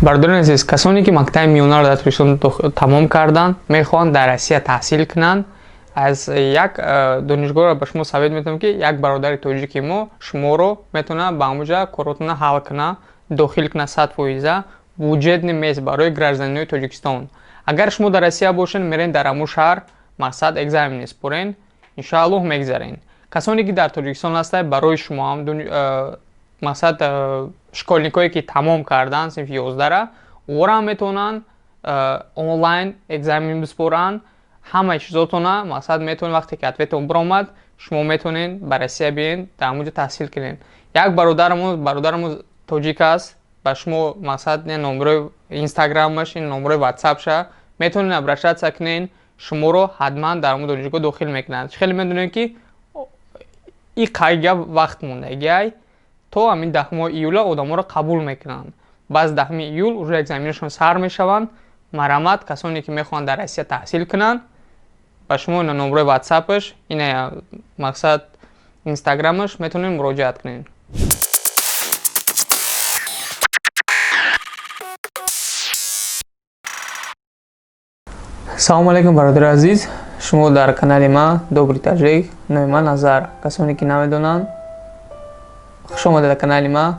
Бародарони азиз, касоне ки мактаби миёнаро дар Тоҷикистон тамом карданд, мехоҳанд дар Россия таҳсил кунанд, аз як донишгоҳро ба шумо совет метавонам, ки як бародари тоҷики мо шуморо метавонад ба ҳамуҷа коротона ҳал кунад, дохил кунад 100%, бюджетный мест барои гражданинои Тоҷикистон. Агар шумо дар Россия бошед, мерен дар ҳамун шаҳр, мақсад экзамен месупорен, иншоаллоҳ мегзарен. Касоне ки дар Тоҷикистон ҳастанд, барои шумо ҳам мақсад школьникое ки тамом карданд синфи 11-ра, онҳоро ҳам метавонанд онлайн экзамен биспоранд. Ҳамаи чизотона мақсад метавонед, вақте ки ответон биромад, шумо метавонед ба Россия биёед, дар ҳамон ҷо таҳсил кунед. Як бародарамон тоҷик аст, ба шумо мақсад номерои инстаграмаш, номерои ватсапша метавонед обращаться кунед, шуморо ҳатман дар ҳамон донишгоҳ дохил мекунанд. Хеле медонем, ки и қайга вақт мондагиай, то ҳамин 10 июла одаморо қабул мекунанд. Баъз 10 июл уже экзаменашон сар мешаванд. Марҳамат, касоне ки мехоҳанд дар Россия таҳсил кунанд, ба шумо ина номерои ватсапаш, ина мақсад инстаграмаш метавонед муроҷиат кунед. Салому алайкум, бародари азиз, шумо дар канали ман Добрый Таҷик, номи ман Назар. Касоне ки намедонанд, хуш омадед дар канали ман.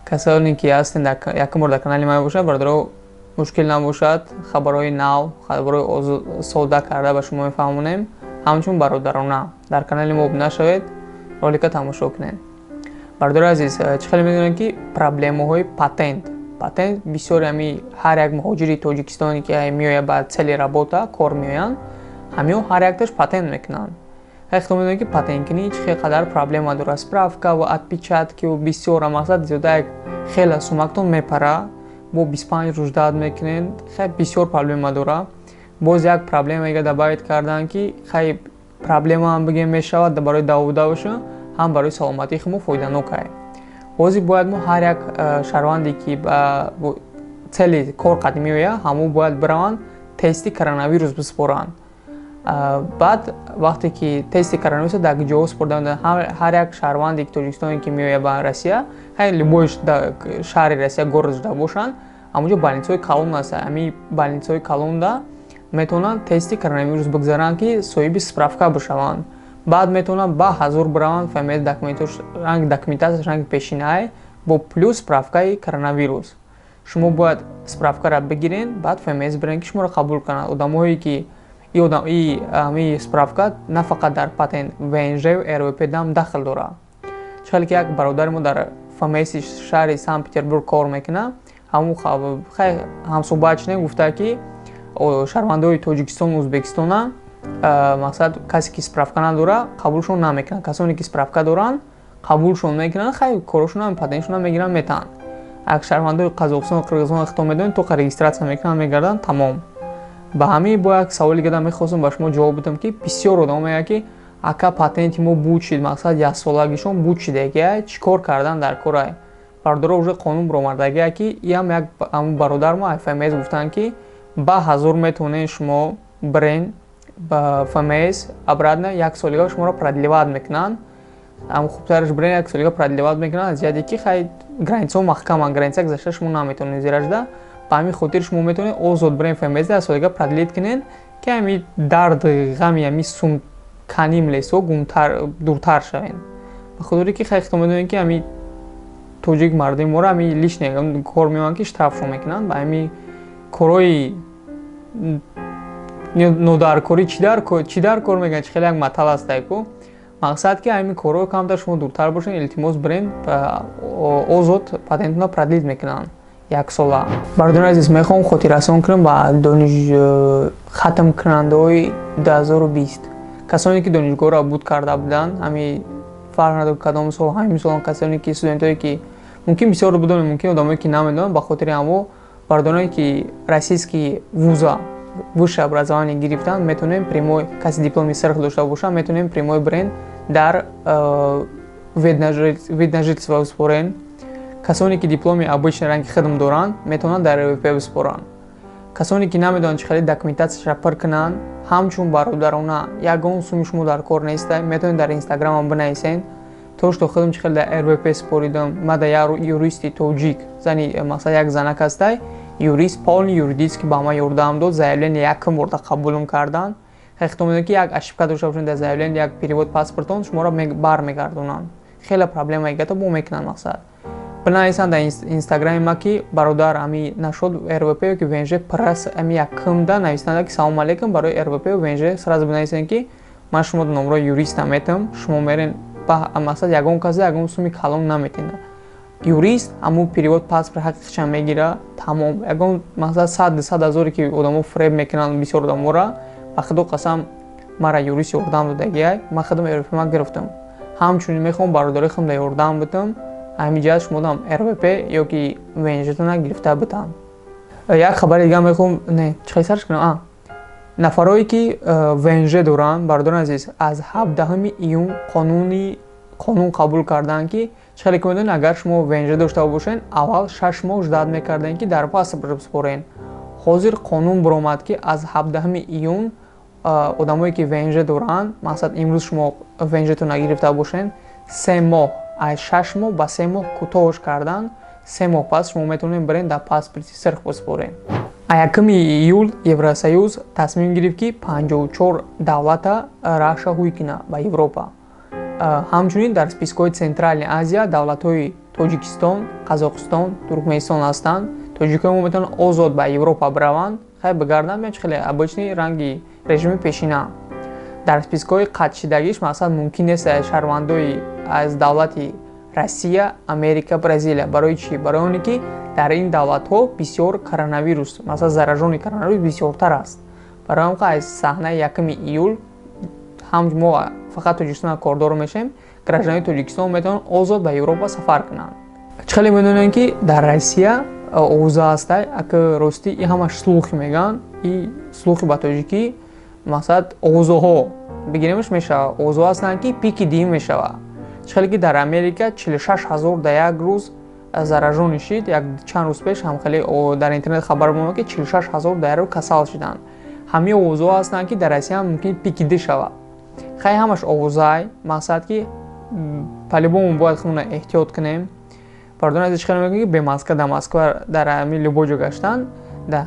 Касоне ки ҳастед, якум бор дар канали ман бошад, бародаро, мушкил набошад, хабарҳои нав, хабарҳои сода карда ба шумо мефаҳмонем. Ҳамчун бародарона дар канали мо обуна шавед, ролика тамошо кунед. Бародари азиз, чӣ хеле медонед, ки проблемаҳои патент бисёри ҳами ҳар як муҳоҷири тоҷикистоне ки меояд ба цели работа, кор меоянд, ҳамиҳо ҳар якташ патент мекунанд. Хеле медонед, ки патенткунӣ чӣ хел қадар проблема дорад, справка ва отпечатки ва бисёра, мақсад зиёда як хеле сумактон мепара, бо 25 рӯз ждать мекунед, хеле бисёр проблема дорад. Боз як проблема дига добавить карданд, ки хай проблема ҳам бигем мешавад барои давудаваша, ҳам барои саломатии хумо фоиданок ай. Ҳозир бояд мо ҳар як шаҳрванде ки ба цели кор қадим меояд, ҳамо бояд бираванд тести коронавирус биспоранд. Баъд вақте ки тести коронавирус дар ҷоҳо супорда, ҳар як шаҳрванде ки тоҷикистоне ки меояд ба Россия, ҳар любой шаҳри Россия, город жуда бошанд, ҳамонҷо больницаҳои калон аст, ҳамин больницаҳои калонда метавонанд тести коронавирус бигзаранд, ки соҳиби справка бишаванд. Баъд метавонанд ба ҳазур бираванд ФМС, документош ранг документатсияш ранги пешинаай, бо плюс справкаи коронавирус. Шумо бояд справкаро бигирен, баъд ФМС бирен, ки шуморо қабул кунанд. Одамое ки ҳамин справка на фақат дар патент, ВНЖ, РВП дам дахл дорад. Чӣ хеле ки як бародари мо дар ФМСи шаҳри Санкт Петербург кор мекунад, ҳамун ҳамсӯҳбат шудем, гуфта, ки шаҳрвандои Тоҷикистону Ӯзбекистона, мақсад, касе ки справка надорад, қабулшон намекунанд. Касоне ки справка доранд, қабулшон мекунанд, хай корошонам, патентшонам мегиранд, метаҳанд. Ак шаҳрвандои Қазоқистон, Қирғизистон хито медонед, тоқа регистрация мекунанд, мегарданд, тамом. Ба ҳамин бо як саволи гада мехостам ба шумо ҷавоб бидам, ки бисёр одамо мегӯянд, ки ака, патенти мо буд шид, мақсад яксолагишон буд шидагия, чӣ кор кардан дар корай? Бародаро, уже қонун баромардагия, ки иам як ҳамун бародар мо ФМС гуфтанд, ки ба ҳазур метавонед шумо бирен ба ФМС обратно, як солига шуморо продлевать мекунанд. Ам хубтараш бирен, як солига продлевать мекунанд, аз ҷиҳате ки хай границаҳо маҳкаманд, граница гузашта шумо наметавонед зиражда. Ба ҳамин хотир шумо метавонед озод бирен ФМС, як солига продлить кунед, ки ҳами дарди ғами ҳами сум каним лесо гумтар, дуртар шавед. Ба хотире ки хай хито медонед, ки ҳами тоҷик мардуми моро ҳами лишний кор меоянд, ки штрафшон мекунанд ба ҳами корҳои нодаркорӣ. Чӣ дар кор мегӯянд, чи хеле як матал астае ку, мақсад ки ҳамин корҳо камтар шумо дуртар бошед. Илтимос, бирен озод, патентона продлить мекунанд яксола. Бародарони азиз, мехоҳам хотиррасон кунам ба дониш хатмкунандаҳои 2020, касоне ки донишгоҳро буд карда буданд, ҳами фарқ надорад кадом сол, ҳамин мисол касоне ки студентое ки мумкин бисёр буданд, мумкин одамое ки намедонанд, ба хотири ҳамо бародароне ки российский вуза высшее образование гирифтанд, метавонем прямой, каси дипломи сирх дошта бошад, метавонем прямой бирен дар вид на жительство бисупорен. Касоне ки дипломи обычный ранги хидм доранд, метавонанд дар РВП бисупоранд. Касоне ки намедонанд чӣ хеле документатсияша пур кунанд, ҳамчун бародарона, ягон суми шумо дар кор неста, метавонед дар инстаграмам бинависед, то что худам чӣ хеле дар РВП супоридам. Ма да як юристи тоҷик, зани, мақсад, як занак ҳастай. Юрист полный юридически ба ман ёрдам дод, заявление якум борда қабулм карданд. Хеле медонед, ки як ошибка дошта бошед дар заявление, як перевод паспортон, шуморо бармегардонанд. Хеле проблема гата бо мекунанд. Мақсад, бинависанд дар инстаграми ма, ки бародар, ами нашуд РВП ё ки ВНЖ прас, ами якумда нависанда, ки салом алейкум, барои РВП ВНЖ сразу бинависед, ки ман шумо номрои юриста метам, шумо мерен. Мақсад, ягон каса ягон суми калон наметена. Юрист ҳамун перевод паспорт ҳақиқча мегира, тамом. Ягон, мақсад, 100 ҳазоре ки одамо фреб мекунанд бисёр одамора. Ба худо қасам, мара юрист ёрдам додагиай, ман худам РВП ма гирифтам. Ҳамчунин мехоҳам бародари худам ёрдам битам. Ҳамин ҷиҳат шумодам РВП ё ки ВНЖтона гирифта битам. Як хабари дига мехоҳам, не, чӣ сарш кунам. Нафарое ки ВНЖ доранд, бародарони азиз, аз 17 июн қонун қабул карданд, ки чӣ хеле ки медонед, агар шумо ВНЖ дошта бошед, аввал 6 моҳ ждать мекардем, ки дар паспорт бисупорен. Ҳозир қонун баромад, ки аз 17 июн одамое ки ВНЖ доранд, мақсад, имрӯз шумо ВНЖтон нагирифта бошед, 3 моҳ, аз 6 моҳ ба 3 моҳ кӯтоҳш карданд. 3 моҳ пас шумо метавонед бирен, дар паспорти сирх бисупоред. А 1 июл Евросоюз тасмим гирифт, ки 54 давлата раша ҳуй кунад ба Европа. Ҳамчунин дар спискҳои Центральный Азия давлатҳои Тоҷикистон, Қазоқистон, Туркманистон ҳастанд. Тоҷикои мо метавонанд озод ба Европа бираванд, хай, бигарданд, биён, хеле обычный ранги режими пешина. Дар спискҳои қатъшидагиш, мақсад, мумкин нест шаҳрвандои аз давлати Россия, Америка, Бразилия. Барои чӣ? Барои оне ки дар ин давлатҳо бисёр коронавирус, масалан, заражённый коронавирус бисёртар аст. Барои ҳам аз саҳнаи 1 июл ҳам мо фақат Тоҷикистон кордор мешавем. Гражданони Тоҷикистон метавонанд озод ба Европа сафар кунанд. Чӣ хеле медонем, ки дар Россия овоза ҳастай, ака, ростӣ, и ҳамаш слухи мегӯянд, и слухи ба тоҷикӣ, мақсад, овозаҳо бигиремш мешавад. Овозаҳо ҳастанд, ки пики дим мешавад. Чӣ хеле ки дар Америка 46 ҳазор дар як рӯз заражённый шид, як чанд рӯз пеш ҳам хеле дар интернет хабар омад, ки 46 ҳазор дар як рӯз касал шиданд. Ҳамин овозаҳо ҳастанд, ки дар Россия мумкин пики ди шавад. Хай, ҳамаш овозай, мақсад, ки по-любому бояд худмона эҳтиёт кунем. Бародарон азиз, чӣ хеле мегӯям, ки бе маска дар Москва, дар ҳамин любой ҷо гаштан,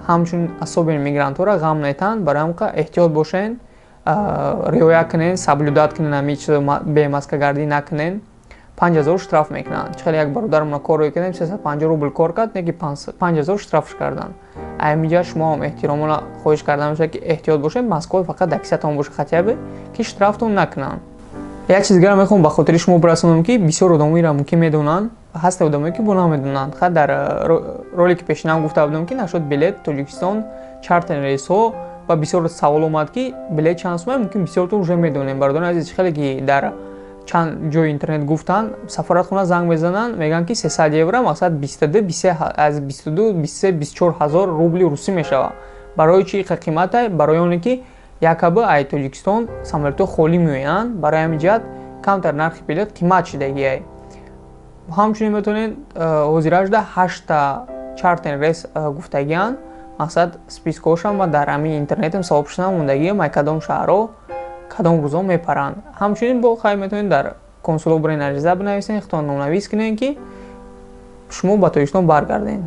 ҳамчунин особенно мигрантҳоро ғам нетанд. Барои ҳамқа эҳтиёт бошен, риоя кунен, соблюдать кунен, ҳамин чизо, бемаскагардӣ накунен. 5000 штраф мекунанд. Чӣ хеле як бародармона корро кардем, 350 рубл кор кард, не ки 5000 штрафш карданд. Ҳаминҷа шумо ҳам эҳтиромона хоҳиш карда мешавад, ки эҳтиёт бошед, маскаҳо фақат дар кисатон боша хотя бы, ки штрафтон накунанд. Як чиз дигар мехоҳам ба хотири шумо бирасонам, ки бисёр одамоеро мумкин медонанд, ҳаста одамое ки бо намедонанд. Ха, дар ролики пешинам гуфта будам, ки нашуд билет Тоҷикистон чартерный рейсҳо, ва бисёр савол омад, ки билет чанд сумай. Мумкин бисёртон уже медонем. Бародарони азиз, хеле ки дар чанд ҷои интернет гуфтанд, сафоратхона занг мезананд, мегӯянд, ки 300 евро, мақсад, 22, аз 22, 23, 24 ҳазор рубли русӣ мешавад. Барои чи иқа қиматай? Барои оне ки якобы ай Тоҷикистон самолётҳо холӣ меоянд. Барои ҳамин ҷиҳат камтар нархи билет қимат шидагиай. Ҳамчунин метавонед, ҳозира шуда ҳашта чартерный рейс гуфтагианд. Мақсад, спискҳошам ва дар ҳамин интернетам савобшуда мондагиам, ай кадом шаҳрҳо кадом рӯзо мепаранд. Ҳамчунин бо хай метавонед дар консуло бирен, ариза бинависен, худтон номнавис кунед, ки шумо ба Тоҷикистон баргардед.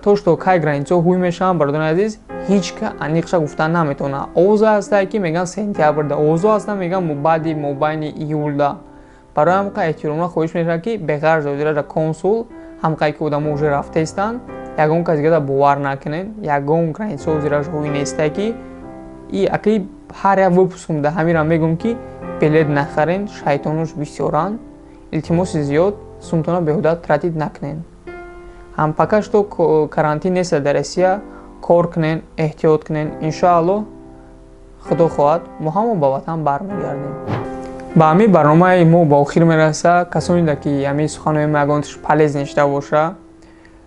То что кай границаҳо ҳуй мешаванд, бародарони азиз, ҳеҷ ка аниқша гуфтан наметавонад. Овоза ҳастае, ки мегӯянд сентябрда, овозо ҳастанд, мегӯянд баъди мобайни июлда. Барои ҳамқа эҳтиромона хоҳиш мешавад, ки беғарз ҳозираҷа консул ҳамқае ки одамо уже рафтаистанд, ягон кас дигара бовар накунед. Ягон границаҳо ҳозираш ҳуй нестае, ки и акаи ҳар як выпускум да ҳаминро мегӯм, ки билет нахарен, шайтонош бисёранд. Илтимоси зиёд, сумтона беҳуда тратить накунед. Ҳам пока что карантин нест дар Россия, кор кунен, эҳтиёт кунен. Иншоаллоҳ, худо хоҳад, мо ҳамо ба ватан бармегардем. Ба ҳамин барномаи мо ба охир мерасад. Касоне ки ҳамин суханои мо ягонташ полезный шуда боша,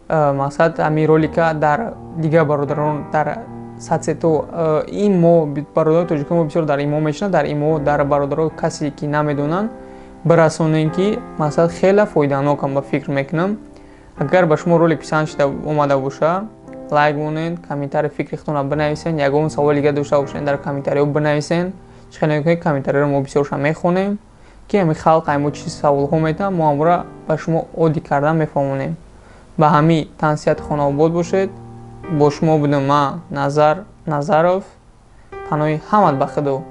мақсад, ҳамин ролика дар дигар бародарон дар соцсетҳо, ин мо бародарони тоҷикон мо бисёр дар имо мешинанд, дар имо дар бародаро касе ки намедонанд бирасонем, ки мақсад, хеле фоиданокам ба фикр мекунам. Агар ба шумо ролик писанд шуда омада боша, лайк монед, комментарий фикри худтонро бинависед. Ягон саволи дига дошта бошед, дар комментариҳо бинависед. Чӣ хеле мекунед, комментариҳоро мо бисёрша мехонем, ки ҳамин халқ ай мо чӣ саволҳо метаванд, мо ҳамора ба шумо оддӣ кардан мефаҳмонем. Ба ҳамин тансиҳати хонаобод бошед. Бо шумо будам ман, Назар Назаров. Паноҳи ҳамат ба Худо.